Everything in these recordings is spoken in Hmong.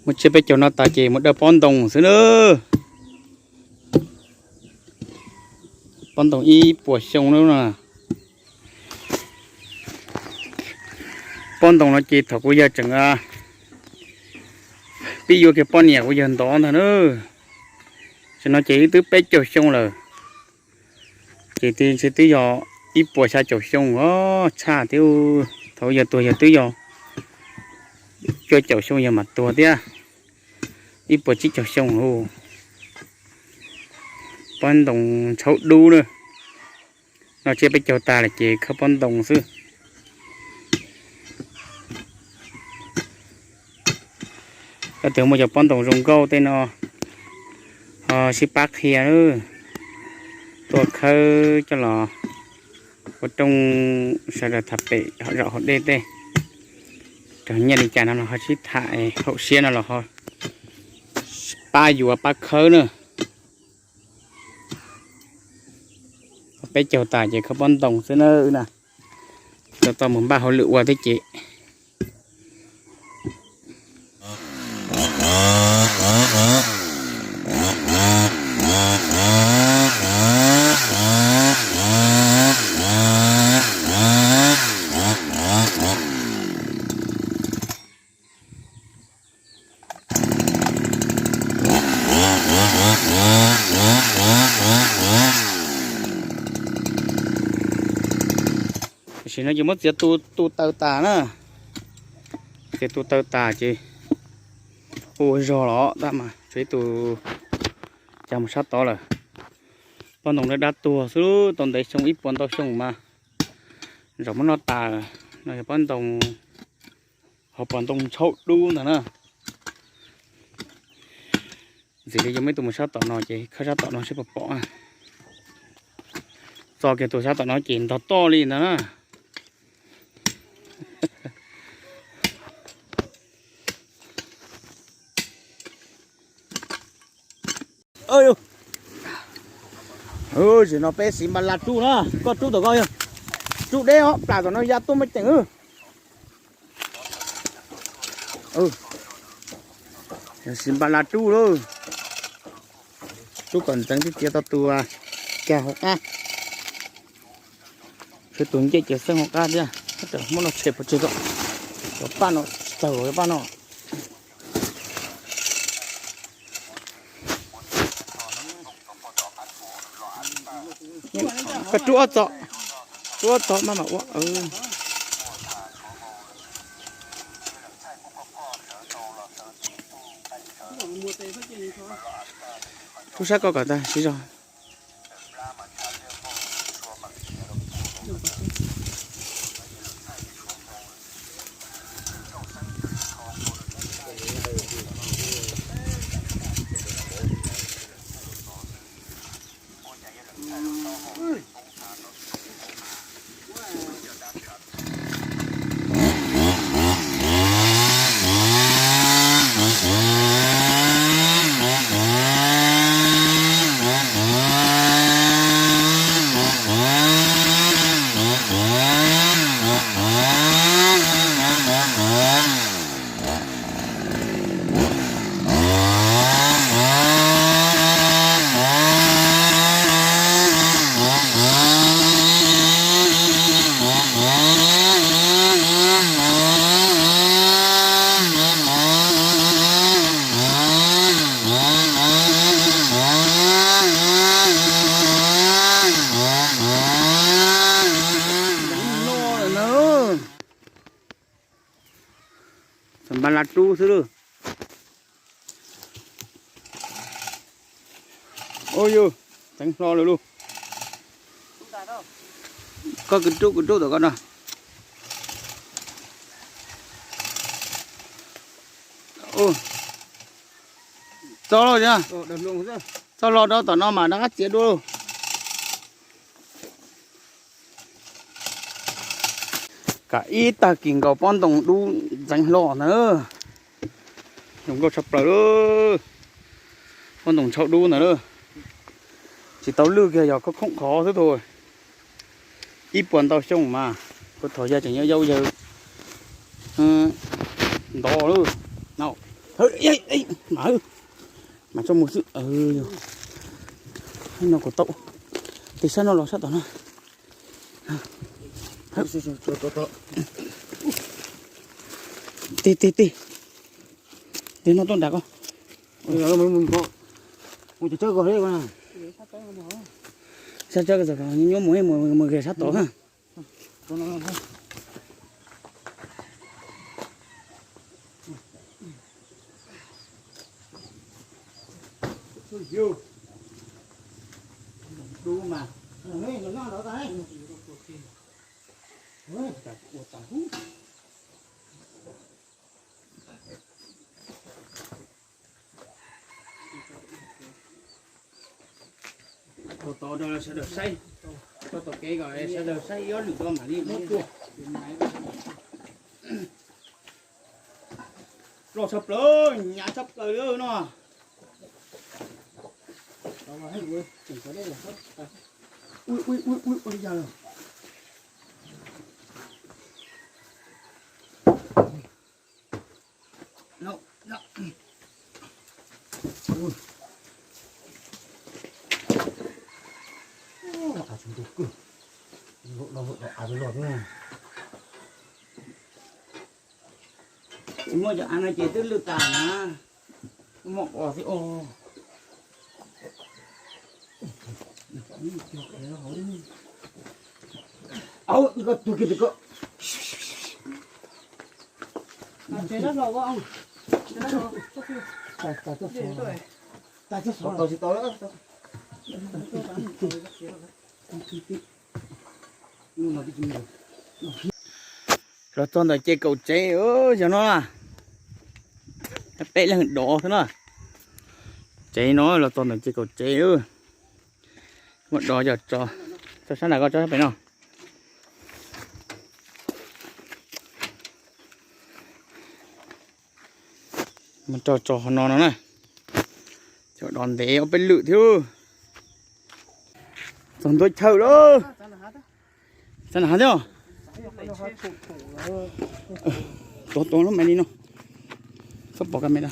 Muab tsiab peb caug no tas ces mus dawj pob ntoos xwb na. Pob ntoos ib puas xyoo lawm na. Pob ntoos no ces thaum kuv yawg tseem pib yuav kiag poj niam kuv yawg ntov ntag na. Tam sim no ces ib twb peb caug xyoo lawm. Ces twb yog ib puas xya caum xyoo os, tshaj thiab. Thaum yawg tuag yawg twb yog cuaj caum xyoo yawg mam tuag thiab. Ib puas tsib caug xyoo lauj. Pob ntoos ntshaub dub na. No tsiab peb caug tas lawm ces khawb pob ntoos xwb. Leej twg muaj cov pob ntoos zoo nkauj tej no ho sib pab qhia, tuaj khawb coj los ua rooj sawv daws tham pem zaum haus dej tej. Raug nyiaj li cas no los ho sib tham, haum siab no los ho pab yuav pab khawb na. Peb caug tas ces khawb pob ntoos xwb na. Tau tau mus npaj hauj lwm ua thiab ces. Tam sim no ces muab txiav tu taw tas na. Txiav tu taw tas ces ua zog los tab mas tshuav ib tug cag mus sab tod lawm. Pob ntoos dab dab tuag xwb, tau ntev xyoo ib puas ntau xyoo mas zaum muab noj tas. No yog pob ntoos, hauv pob ntoos ntshaub dub ntag na. Ntxiv li yuav muaj ib tug mus sab tom no ces khawb sab tom no seb puas pom. Txo kiag tus sab tom no ces ntog toj li ntag na. Tam sim no peb siv npa las rub na, koj rub tom ko yog, rub deb os, plam tom no ya tuaj muaj ceem. Siv npa las rub lauj, rub kom ntxeev thiab txiav tau tus cag hauv qab. Tshuav tus ncej ces xeeb hauv qab thiab, muab no tshem pov tseg kom, cov paj no tsis tawg cov paj no. Koj rub ob txoj, rub ob txoj maj mam ua. Rub sab koj kom tag siv zog. Npa las rub xwb lauj. Ua yus, teev hlo lawm lauj. Koj kwv rub kwv rub tom koj no. Txog los, txog los rau tom no mas rov qab txiav dua lauj. Kam ib tag kis nkaus pob ntoos dub ntxeev hlo ntag na. Zoo nkauj tshaj plaws lauj. Pob ntoos ntshaub dub ntag na. Tsis tau lwj kiag, yog khob khoom qhov xwb thaum ib puas ntau xyoo mas, kuv thaum yawg tseem yau yau yawg ntov lauj. Mas, mas tso mus xwb. No kuv tau. Tig sab no los sab tom no. Tig, tig, tig. Tig no tuaj nram ko. Sab tsawb nyuaj mus, mus, mus sab tod na. Tau tau rau sawv daws saib, tau tau kev kom sawv daws saib ob lwm tau mam li loj tshaj plaws, hnyav tshaj plaws li no. Muaj cov av no ces twb lwj tas na, muaj qos thiab os. Au, koj tuag kiag ntawm ko. Los txog ntawm ces kaum tsev, yog no na. Peb leeg dov xwb na. Tsev no los txog ntawm ces kaum tsev. Muab dov cov tso, tso sab nram ko, tso sab pem no. Mus tso tso hauv no no na. Cov dov ntev ob peb lwm thiab. Txog ntua chaw lawm. Sab nram hav thiab. Tuav tuav lub me li no. Txhob pom camera.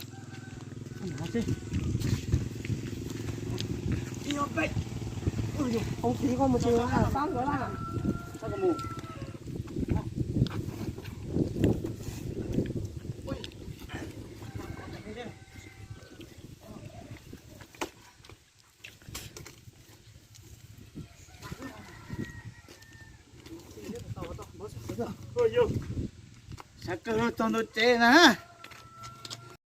Sab kawg txog ntua tsev na.